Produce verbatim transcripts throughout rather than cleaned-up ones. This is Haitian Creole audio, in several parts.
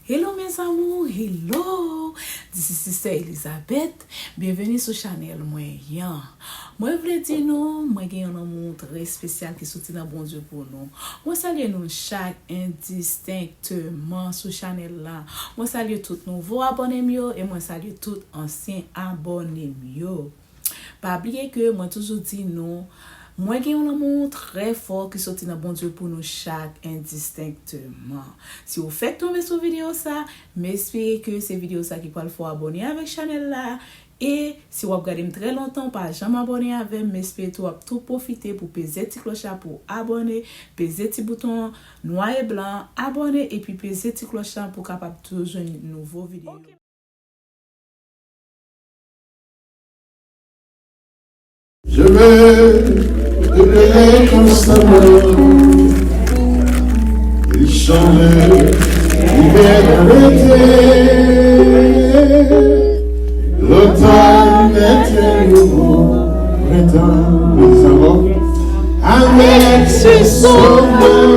Hello mes amours, hello! This is Sister Elizabeth. Byenveni sou chanèl mwen an. Mwen vle di nou, mwen gen yon lanmou trè espesyal ki soti nan Bondye pou nou. Mwen salye nou chak endistenkteman sou chanèl la. Mwen salye tout nouvo abòne m yo e mwen salye tout ansyen abòne m yo. Pa bliye ke mwen toujou di nou, mwen gen yon lanmou trè fò ki soti nan Bondye pou nou chak endistenkteman. Si w fèk tonbe sou videyo sa, m espere ke se videyo sa ki pral fè w abòne avèk chanèl la. E si w ap gade m trè lontan, w pa janm abòne avè m, m espere tou w ap tou pwofite pou peze ti klòch la pou w abòne, peze ti bouton nwa e blan, abòne epi peze ti klòch la pou w kapab tou jwenn nouvo videyo. Je veux demeurer constamment, il change, il est arrêté. L'automne est un nouveau printemps, mes amours. Avec ce soleil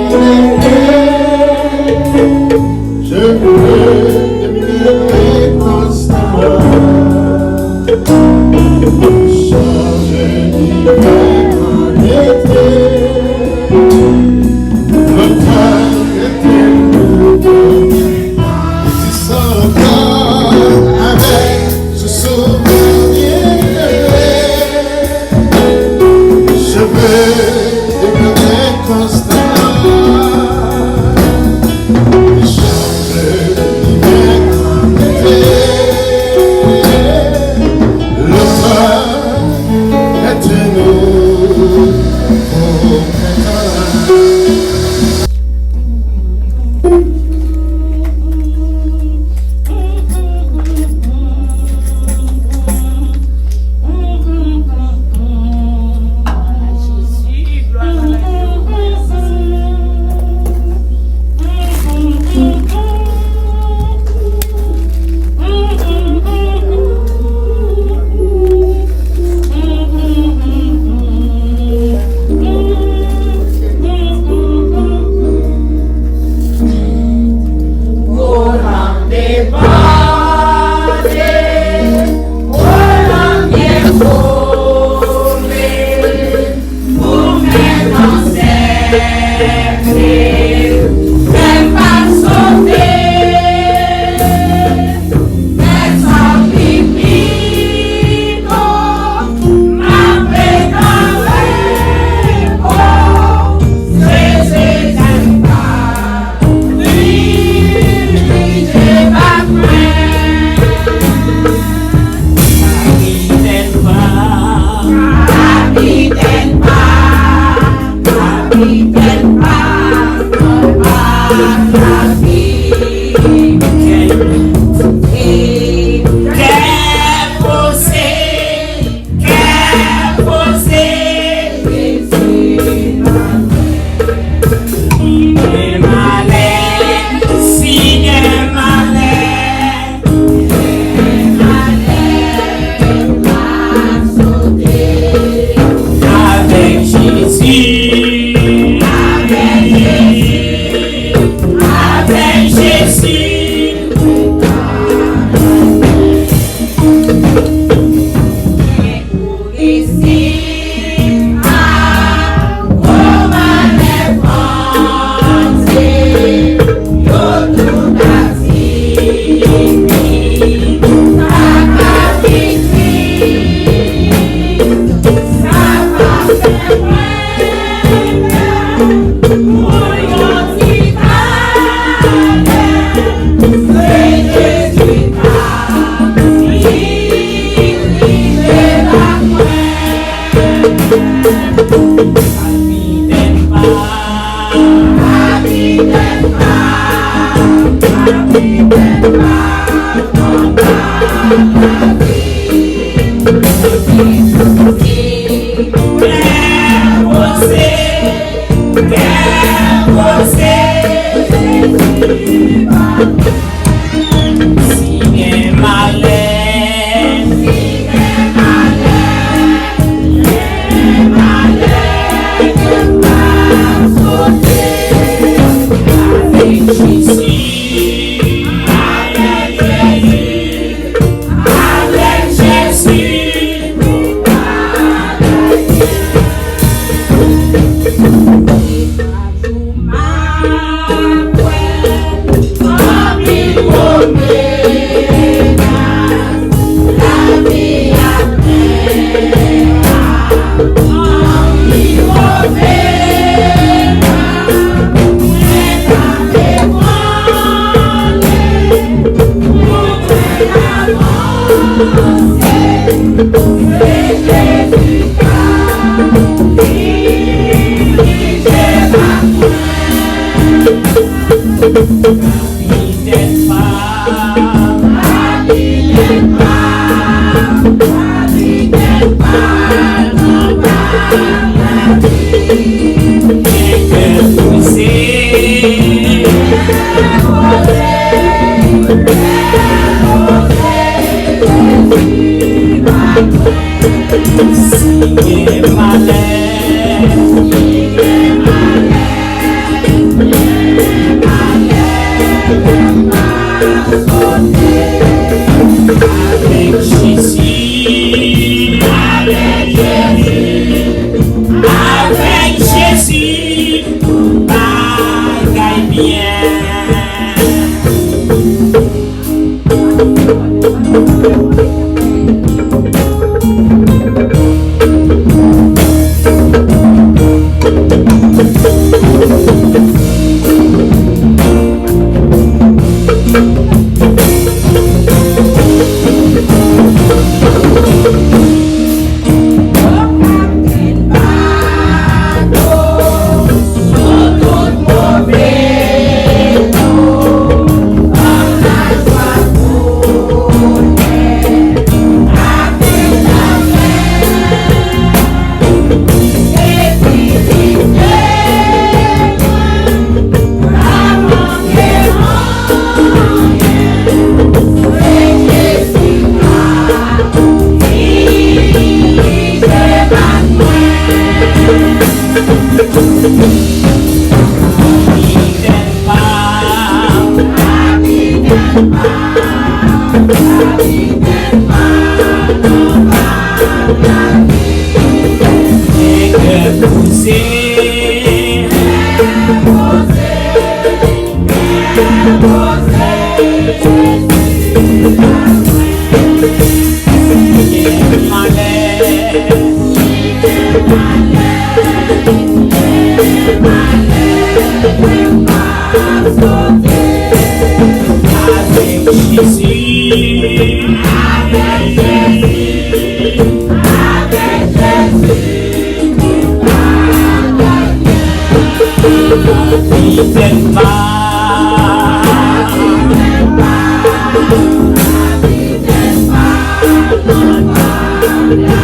bien-aimé, je veux demeurer constamment. Changer d'hiver en été. Le temps est un nouveau. Et tu sors encore avec ce sourire. Je veux demeurer constamment. Échanger l'hiver en été. Le temps est un nouveau printemps. Avèk Jezi, avèk Jezi, avèk Jezi. Kapitèn Pam. Kapitèn Pam. Kapitèn Pam. Kè poze. Kè poze. Kè poze. Si gen malè. Avèk Jezi, avèk Jezi, avèk Jezi, tout bagay byen. Avèk Jezi, avèk Jezi, avèk Jezi, kapitèn Pam.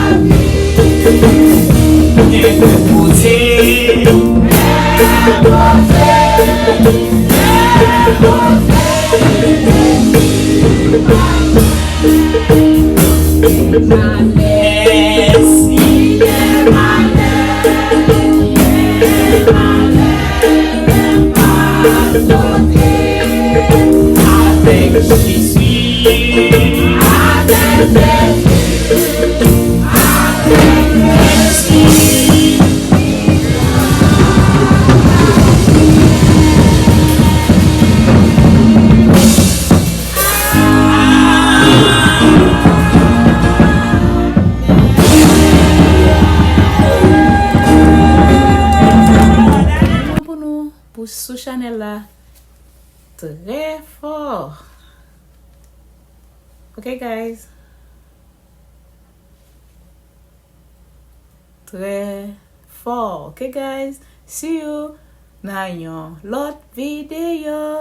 Avèk Jezi, avèk Jezi, avèk Jezi. Pou nou, pou sou chanèl la, trè fò. Ok, guys? Trè fò. Ok, guys? See you nan yon lòt videyo.